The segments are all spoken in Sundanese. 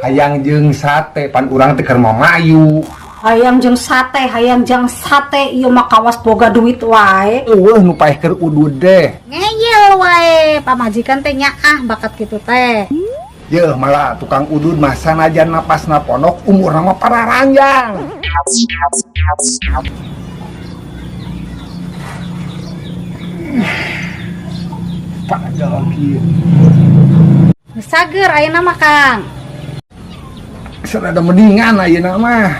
Hayang jeung sate pan urang teh keur mamayu. Hayang jeung sate, hayang jeung sate ieu mah kawas boga duit wae. Eueuh nu paeh keur udud deh. Ngeyel wae, pamajikan teh nyaah bakat kitu teh. Yeuh malah tukang udud mah sanajan napasna pondok umurna mah pararanjang. Panjang kieu. Geus sager ayeuna mah Kang. Sarada mendingan ayeuna mah.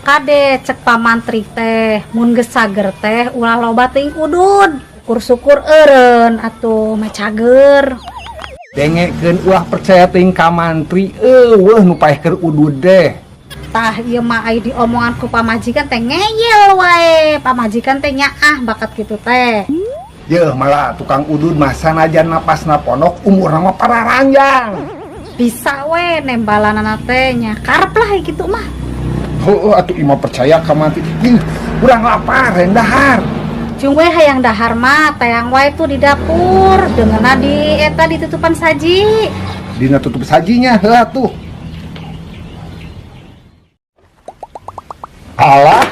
Kade cek pamantri teh mun geus sager teh ulah loba teuing udud. Syukur-syukur eureun atuh mah cager. Dengekeun ulah percaya teuing ka mantri eueuh nu paeh keur udud deh. Tah ieu mah ai diomongan ku pamajikan teh ngeyel wae, pamajikan teh nyaah bakat kitu teh. Yeuh malah tukang udud mah sanajan napasna pondok umurna mah pararanjang. Bisa we nembalanana teh nya karep lah kitu mah. Heueuh atuh imah percaya ka mantri. Ih, urang lapar hayang dahar. Cung we hayang dahar mah tayang wae tuh di dapur deungeunna di eta ditutupan saji. Dina tutup sajinya heuh atuh. Alah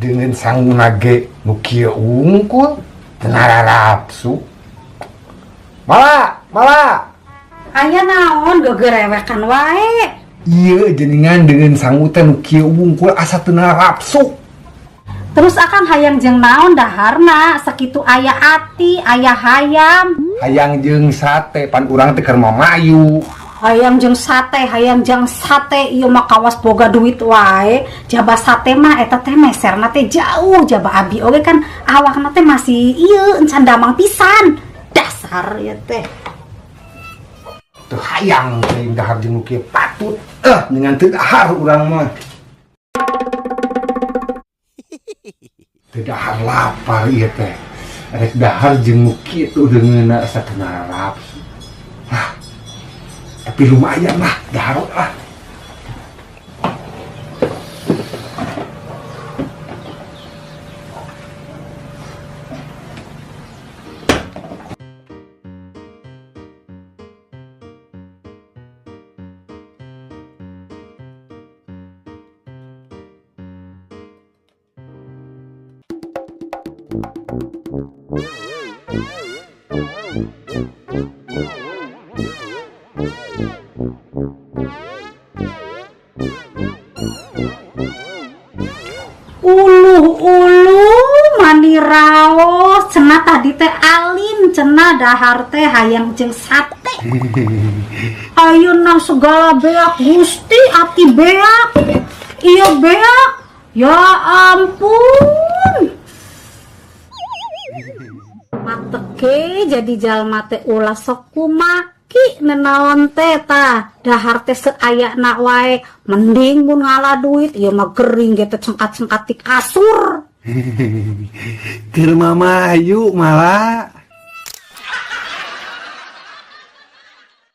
dengan sanguna ge nu kieu unggul teu nararapsu. Mala, mala. Aya naon gegerewekan wae. Ieu jenengan dengan sangu teh nu kieu wungkul asa teu narapsu. Terus akang hayang jeung naon daharna sakitu aya ati, aya hayam. Hayang jeung sate pan urang teh keur mamayu. Hayang jeung sate, hayang jeung sate ieu mah kawas boga duit wae. Jaba sate mah eta teh meserna teh jauh, jaba abi oge kan awakna teh masih ieu encan damang pisan. Dasar ieu teh. Teu hayang teh dahar jeung nu kieu patut. Dengan teu dahar urang mah. Teu dahar lapar ieu teh. Rek dahar jeung nu kitu deungeunna asa teu narapsu. Lah, tapi lumayan lah, dahar lah. Uluh-uluh mani raos cenah tadi teh alim cenah dahar teh hayang jeung sate. Ayeuna segala beak Gusti ati beak. Ieu beak. Ya ampun. Mateke jadi jalma teh ulah sok kumaki nenaon teh tah dahar teh seayana wae mending mun ngala duit ieu mah gering ge teh cengkat-cengkat di kasur. Keur mamayu malah.